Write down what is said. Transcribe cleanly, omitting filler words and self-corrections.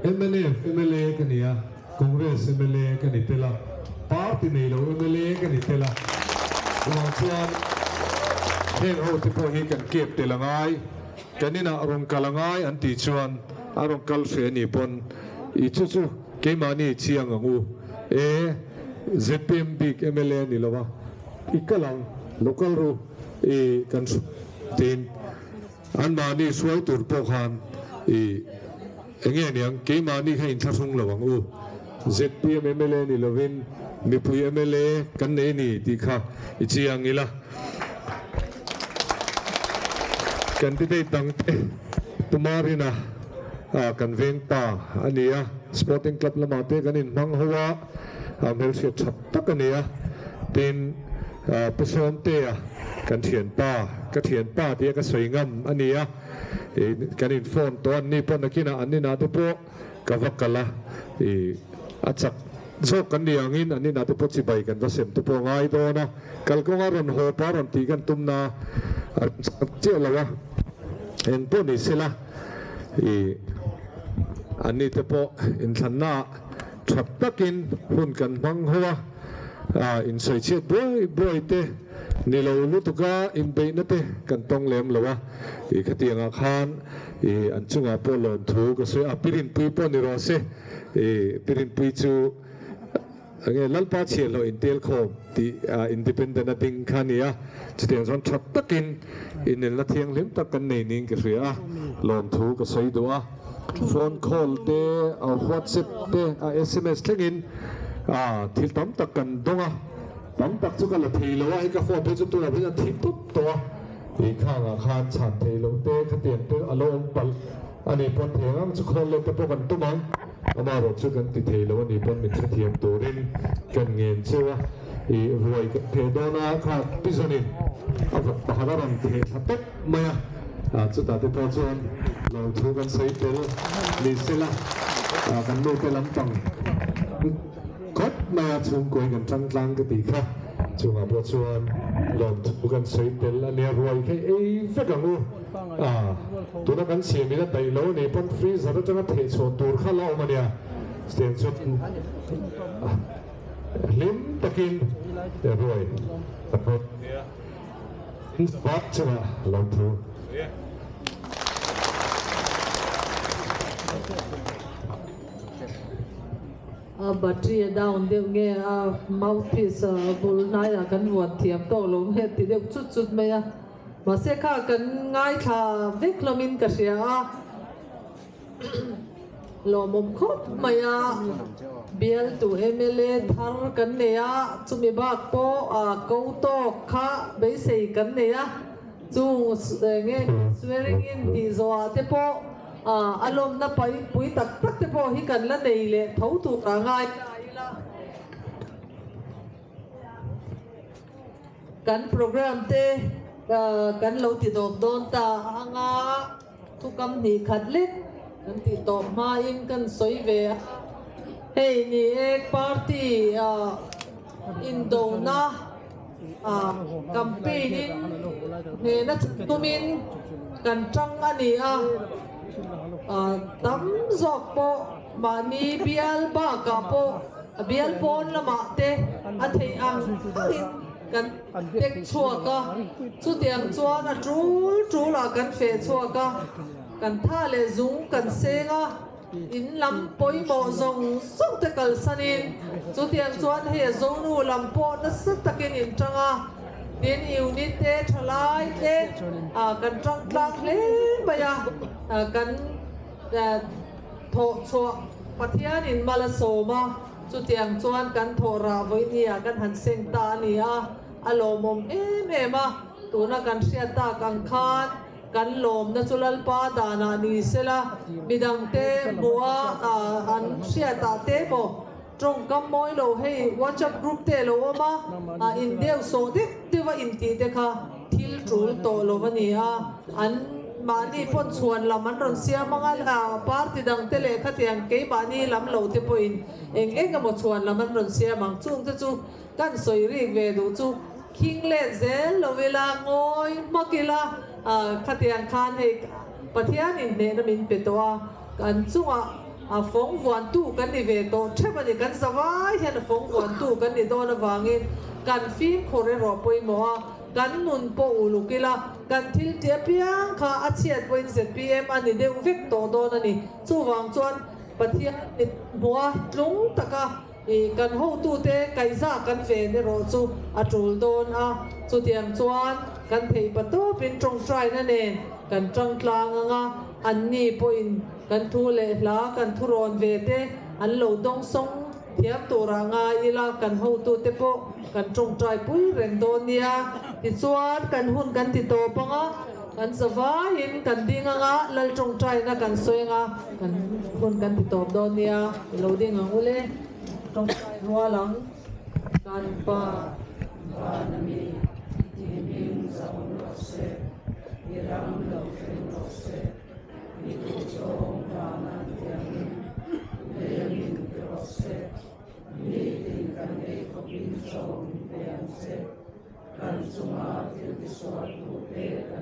Mnf mla ka ni a, Congress mla ka ni tel a, party nei lo mla ka ni tel a, chuvang chuan heng ho te pawh hi kan kep tel a ngai, kan inah rawn kal a ngai an tih chuan a rawn kal hreh a nih pawn i chu chu keimahni chiang ang u e, zpm bik mla ni lo a, i kal ang, lo kal ru i kan tiin. Anmahni hruai tur pawh khan i enge niang keimahni kha inthlahrung lo ang u. Zpm mla ni lovin mipui mla kan nei ni tih kha i chiang ila. Candidate dangte Tumarina kan veng pa a ni a, Sporting Club lamah te kan inhmang ho a, hmelhriat tha tak a ni a, tin Pu Sawmtea kan thianpa, ka thianpa tia ka sawi ngam a ni a, kan in phone tawh an ni pawh nakinah an inah te pawh ka va kal a, a chak zawk kan ni angin an inah te pawh chibai kan va sem te pawh a ngai dawn a, kalkawnga rawn haw pa rawn tih kan tum na a rawn chak chiah lo a, eng pawh ni sela an ni te pawh inthlannaah Tha takin hun kan hmang ho a, insawichhiat buai buai te ni lo lutuka inbeihna te kan tawng lem lo a, i khatiangah khan i an chungah pawh lawmthu ka sawi a, Pirinpui pawh ni rawh se, i Pirinpui chu enge Lalpa chhiahhlawh intelkhawm tih independent a ding kha a ni a, chutiang chuan tha takin inelna thianghlim tak kan nei niin ka hria a, lawmthu ka sawi duh a. Phone call te, WhatsApp te, a sms thlengin thil tam tak kan dawng a, tam tak chu ka la thei lo a, hei ka phone phei chu tunah phei chuan thi tup tawh a, tih khangah khan chhan thei loh te khatiang te a lo awm palh a nih pawn thei ang chu call let te pawh kan tum ang, amaherawh chu kan ti thei lo a nih pawn min hrethiam turin kan ngen cheu a, ih ruai kan theh dawn a kha Pizanin a vawk pakhat a rawn theh thla tawp mai a. Chutah te pawh chuan lo thu kan sawi tel ni sela, kan nute lampang khawp mai a chhungkuain kan tang tlang ka tih kha. Chungah pawh chuan lawmthu kan sawi tel a nia, ruai kha ei vek ang u. Tuna kan siamin a daih lo a nih pawn freezer atanga theh chhuah tur kha la awm a nia. Chutiang chuan hlim takin ruai kan hawt. Bak chungah lo thu. A battery a down deuh nge a mouthpiece a bul hnaiah kan vuan thiam tawk lo nge ti deuh chut chut mai a, mahse kha kan ngaithla vek hlawmin ka hria a. Lawmawm khawp mai a, bialtu mla thar kan nei a, chumi bak pawh a ko tawk kha beisei kan nei a, chung enge swearing in tih zawhah te pawh a lawmna pui tak tak te pawh hi kan la nei leh tho tur a ngai ta ila. Kan program te kan lo ti dawp dawn ta anga. Thukam hnih khat lek kan tih tawp hmain kan sawi ve a, hei ni e party indona campaign in hnehna tumin kan tang a ni a, tam zawk pawh mahni bial bakah pawh bial pawn lamah te a theih ang angin Kan tek chhuak a, chutiang chuan a tul tulah kan feh chhuak a, kan tha leh zung kan seng a, in lam pawimawh zawng zawng te kalsanin chutiang chuan hei a zonu lam pawh nasa takin in tang a, tin unit te thalai te kan tang tlang hle mai a, kan thawh chhuah Pathianin mal a sawm a. Chutiang chuan kan thawh rah vawinia kan han seng ta a ni a, a lawmawm em em a. Tuna kan hriat tak ang khan kan lawmna chu Lalpa danah ni sela, midangte hmuha an hriatah te maw tawngkam mawi lo hei WhatsApp group te lo awm a, in deuh sawh deuh deuh a intih te kha thil tul tawh lo a ni a, an mahni pawn chhuan lam an rawn siam ang a, party dang te leh khatiang keimahni lam lo te pawhin eng eng emaw chhuan lam an rawn siam ang, chung te chu kan sawi rik ve duh chu khing let zel lo ila, ngawi hmak ila, khatiang khan hei Pathianin hnehna min pe tawh a, kan chungah. a fawng vuantu kan ni ve tawh theuh a ni. Kan zavai hian a fawng vuantu kan ni dawn avangin kan fimkhur erawh pawimawh a, kan nun pawh uluk ila, kan thil tih apiang kha a chhiat pawhin zpm a ni deuh vek tawh dawn a ni. Chuvang chuan Pathian mit hmuha tlung taka i kan hotute kaihza kan ven erawh chu a tul dawn a, chutiang chuan kan theih patawpin tawngtaina nen kan tang tlang ang a, anni pawhin kan thu leh hla kan thurawn ve te an lo dawngsawng thiam turah ngai ila kan hotute pawh kan tawngtai pui reng dawn nia. Tichuan kan hun kan ti tawp ang a, kan zavaiin kan ding ang a, Lal tawngtaina kan sawi ang a, kan hun kan ti tawp dawn nia. I lo ding ang ule, tawngtai rual ang kan pa. Van a mi i hming zahawm rawh se, i ram lo thleng rawh se, i duhzawng vana tiangin lei a min ti rawh se, nitin kan ei khawpin chaw min pe ang che, kan chunga thil tisual tute kan.